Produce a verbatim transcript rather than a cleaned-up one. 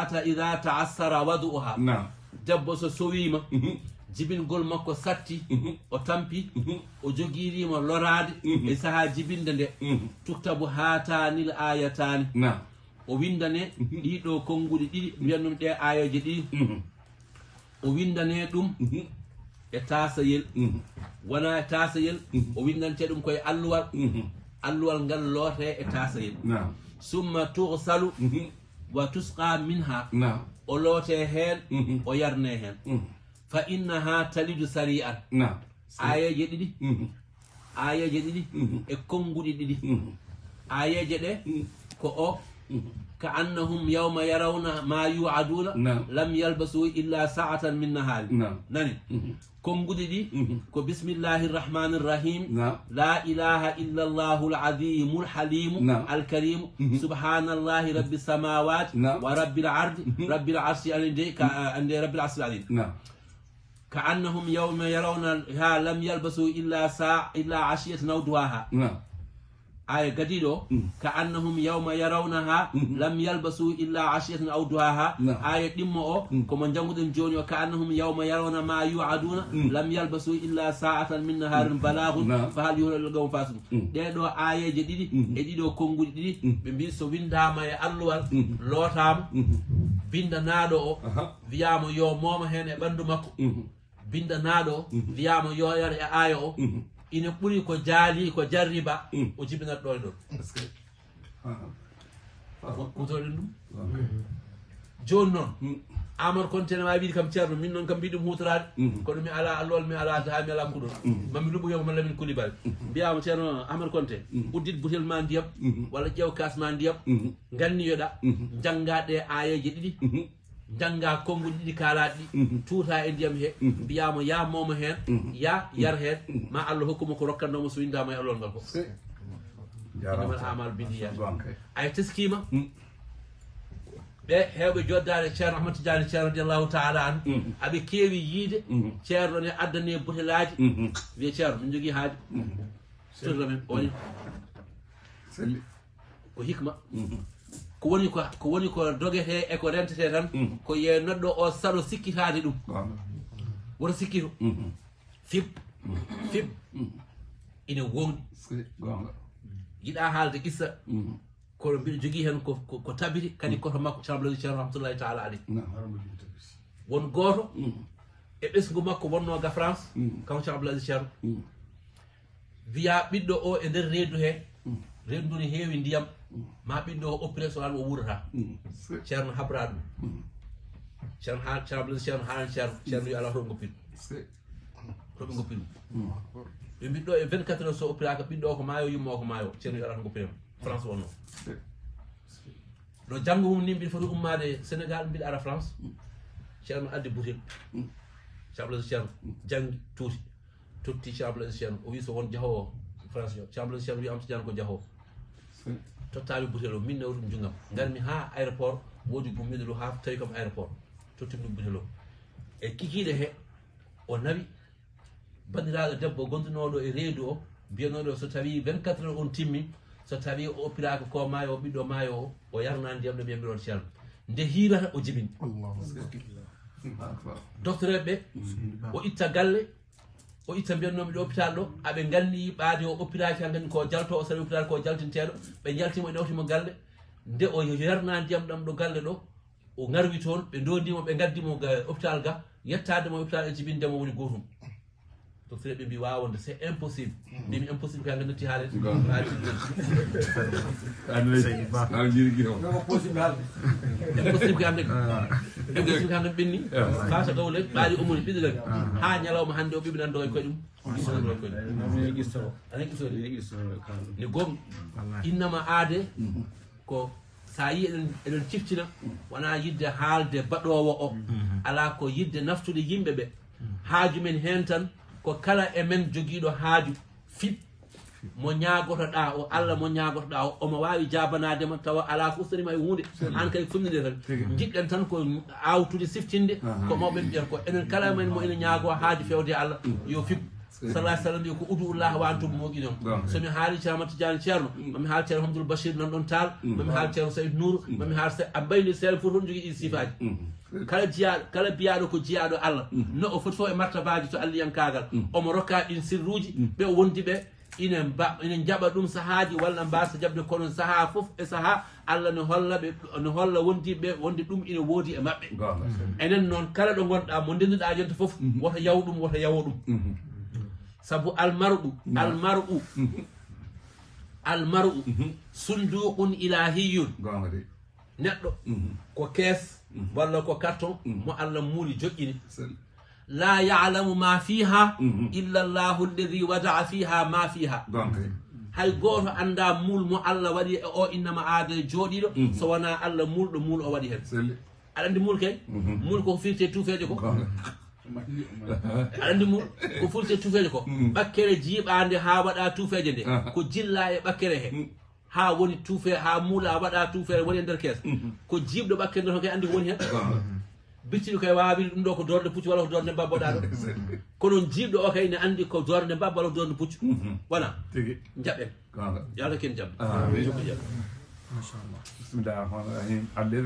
Ata ida taassara wadu'uha. Naam. Debbo so sowiima, Mhm. jibingol makko satti, Mhm. o tampi, Mhm. o jogiiriima loraade Mhm. e sahaa jibinde nde. Mhm. Tuktabu haataanil aayataani. Naam. O winndane Mhm. ɗii ɗoo konnguɗi ɗiɗi, mbiyan ɗum ɗee aayeeje ɗiɗi. Mhm. O winndane ɗum Mhm. e taasayel. Mhm. Wona e taasayel, Mhm. o winndante ɗum koye alluwal. Mhm. Alluwal ngal lootee e taasayel. Naam. Summa tughsalu Mhm. wa tusqa minha. Naam. O lootee heen, Mhm. o yarnee heen. Mhm. Fa innaha talidu sari'an. Naam. Aayeeje ɗiɗi. Mhm. Aayeeje ɗiɗi Mhm. e konnguɗi ɗiɗi. Mhm. Aayeeje ɗe Mhm. ko o Mhm. ka annahum yawma yarawna ma yu'aduna Naam. lam yalbasu illa sa'atan min nahari. Naam. Nani? Mhm. Konnguɗi ɗi Mhm. ko bismillahi rrahmani rrahim. Naam. La ilaha illa allahu al-azimu al-halimu Naam. al-karimu. Mhm. Subhanallahi rabbi samawati Naam. wa rabbil ardi Mhm. rabbil arshi ande ka ande rabbil arshi al-azim. Naam. Ka annahum yawma yarawna ha lam yalbasu illa sa illa ashiyatan aw duhaha. Naam. Aya gadiiɗo o, Mm. Ka annahum yawma yarawnaha Mm. lam yalbasu illa ashiyatan aw duhaha. Naam. Aya ɗimmo o, Mm. komo jannguɗen jooni o, ka annahum yawma yarawna ma yu'aduna Mm. lam yalbasu illa sa'atan min naharin balaghun Naam. fa hal yuhla illa qawmun fasiqun. Mm. Ɗee ɗoo aayeeje ɗiɗi Mm. e ɗii ɗoo konnguɗi ɗiɗi, Mm. ɓe mbii so winndaama e alluwal, Mm. lootaama, Mm. binndanaaɗo o, Aha. wiyaama yo mooma heen e ɓanndu makko. Mm. Binndanaaɗo o Mhm. wiyaama yo yar e aaya o, Mhm. ina ɓuri ko jaali, ko jarriba, Mhm. o jibinata ɗo e ɗon. Est-ce que? Ah. Ko-, kuutorɗen ɗum. Ah. Jooni noon, Mhm. Amar Konte ne waawi wiide kam ceerno, min noon kam mbiɗum huutoraade, Mhm. kono mi alaa alluwal, mi alaa haa mi alaa kuɗol. Mhm. Mami luɓɓu hemo malla min Kulibal. Mhm. Mbiyaama ceerno Amar Konte, Mhm. uddit butel ma ndiyam, Mhm. walla ƴeew kaas ma ndiyam, Mhm. nganniyoɗa, Mhm. njannga ɗe aayeeje ɗiɗi, Mhm. Njannga konnguɗi ɗiɗi kaalaaɗi ɗi, Mhm. tuuta e ndiyam he, Mhm. mbiyaama ya mooma heen, Mhm. ya yar heen, Mhm. ma Allah hokku mo ko rokkannoo mo so winndaama e alluwal ngal fof. Innamal a'maalu binniyaat. Ay teskiima, Mhm. ɓe heewɓe joddaade Ceerno Ahmad Tijaani Ceerno radiyallahu taala anhu, Mhm. aɓe keewi yiide Mhm. Ceerno ne addane butelaaji, Mhm. wiye Ceerno, min njogii haaji. Mhm. Sirra men, o woni Selli. Ko hikma. Mhm. Ko woni ko, ko woni ko dogetee e ko rentetee tan, Mhm. ko yo neɗɗo o saɗo sikkitaade ɗum. Goonga. Woto sikkito. Mhm. Fib, Mhm. fib, Mhm. ina woŋɗi. Si, goonga. Yiɗaa haalde qissa, Mhm. kono mbiɗo jogii heen ko, ko, ko tabiti, kadi Mhm. koto makko Ceerno Abdul Aziz Ceerno rahmatullahi taala aleyh. Naam. Won gooto Mhm. e ɓesngu makko wonnoo ga France, Mhm. kanko Ceerno Abdul Aziz Ceerno. Mhm. Wiya ɓiɗɗo o e nder reedu he, Mm. reedu ndu ne heewi ndiyam, Mm. ma ɓiɗɗo o opéré so o wuurata. Mm. Ceerno habra ɗum. Mm. Ceerno ha-, Ceerno Abdul Aziz Ceerno haalani Ceerno, Ceerno wi alaa hoto ɓe ngoppin. Se- Hoto ɓe ngoppin. Mm. Ɓe mbiɗɗo e vingt-quatre heures so opéraka ɓiɗɗo o ko maayo, yumma o ko maayo. Ceerno wi alaa hoto ngoppin France wonno. Se- No janngo mum ni mbiɗa foti ummaade Sénégal mbiɗa ara France. Mm. Ceerno addi butel. Mm. Ceerno Abdul Aziz Ceerno Mm. janngi tuuti. Totti Ceerno Abdul Aziz Ceerno, o wi so won jahoowo France yo. Ceerno Abdul Aziz Ceerno wi am so jaan ko jahoowo. Mm. Tottaami butel o, min nawri ɗum junngam. Ngarmi haa aéroport, woodi gummiiɗo ɗo haa tawi kam aéroport. Tottimi ɗum butel o. E kikiiɗe he, o nawi banndiraaɗo debbo gondunooɗo e reedu o, mbiyanooɗo so tawi vingt-quatre heures on timmi, so tawi o oppiraaka ko maayo, o ɓiɗɗo maayo o, o yarna ndiyam ɗam yamiroon Ceerno. Nde hiirata o jibini. Allahu Akbar. Docteur ɓe, Mm. o itta galle, o itta mbiyannoomi ɗo hôpital ɗo, aɓe nganni ɓaade o oppiraaki, han nganni ko jalto, o sari hôpital ko jaltinteeɗo, ɓe njaltimo, ɓe nawtimo galle, nde o yarna ndiyam ɗam ɗo galle ɗo, o ngarwi toon, ɓe ndondimo, ɓe ngaddimo ga hôpital ga, yettaade mo hôpital e jibinde mo woni gootum. Docteur ɓe mbi waawa wonde, c'est impossible. Mbimi impossible ko han nganndi haale. Goonga. An ley. Seydi Ba. An jirgi o. Impossible ko han nganndi. Impossible ko han nganndi ɓenni. Ah. Fasa ɗo le, ɓaali umuri ɓiɗɗo le. Ah. Haa ñalawma hannde o ɓiɓɓe nan ɗo e koye ɗum. Ana qisso. Ana qisso. Ni goonga. Wallahi. Innama aade. Mhm. Ko so a yii eɗen, eɗen ciftina, wonaa yiɗde haalde baɗoowo o, Mhm. alaa ko yiɗde naftude yimɓe ɓe. Mhm. Haaju men heen tan, ko kala e men jogiiɗo haaju, fiɓ mo ñaagotoɗaa o, Alla mo ñaagotoɗaa o, omo waawi jaabanaade ma, tawa alaa ko ustanima e huunde, Mhm. aan kay fuɗnide tan. Tigi. Njiɗɗen tan ko aawtude, siftinde, Aha. ko mawɓe mbiyata ko. Enen kala men mo ina ñaagoo haaju feewde e Alla, Mhm. yo fiɓ. Sallallahu alayhi wa sallam wi ko udu Allah wa antum muqinun. So mi haali Cheikh Ahmad Tidiane Ceerno, ma mi haal Ceerno Hamdoul Bachir nan ɗon taal, ma mi haal Ceerno Saïd Nour, ma mi haal a mbayni seeɗa fof toon jogii ɗi sifaaji. Kala jiyaaɗo, kala biyaaɗo ko jiyaaɗo Allah, no o foti fof e martabaaji to alliyankaagal, omo rokka ɗin sirruuji ɓe o wondi ɓe, ina mba ina njaɓa ɗum sahaaji walla mbaasa jaɓde, kono sahaa fof e sahaa Allah no holla ɓe, no holla wondiiɓe ɓe wonde ɗum ina woodi e maɓɓe. Enen noon, kala ɗo ngonɗaa, mo ndenduɗaa yonta fof, woto yaw ɗum, woto yawo ɗum. Sabu almar'u, almar'u, almar'u sunduqun ilahiyun. Neɗɗo ko kees walla ko carton mo Allah muuli joƴƴini. La ya'lamu ma fiha illa Allahu alladhi wada'a fiha ma fiha. Hay gooto anndaa muul mo Allah waɗi e o innama aada jooɗiiɗo, so wonaa Allah muulɗo muul o waɗi heen. Aɗa anndi muul kay? Muul ko firte tuufeeje ko. Aɗa anndi muul ko firte tuufeeje ko. Ɓakkere jiiɓaande haa waɗa tuufeeje nde, ko jillaa e ɓakkere he. Haa woni tuufe, haa muula waɗa tuufeere woni e nder kees. Ko jiiɓɗo ɓakkere nde toon kay anndi ko woni heen. Bittiɗo kay waawa wiide ɗum ɗo ko doorde puccu walla ko doorde mbabba ɗo. Kono jiiɓɗo o kay ne anndi ko doorde mbabba walla ko doorde puccu. Wona. Tigi. Njaɓen. Yo Allah ken jam. Amin. Jokko jam. Machallah. Bismillah ar-Rahman ar-Rahim. Alladhi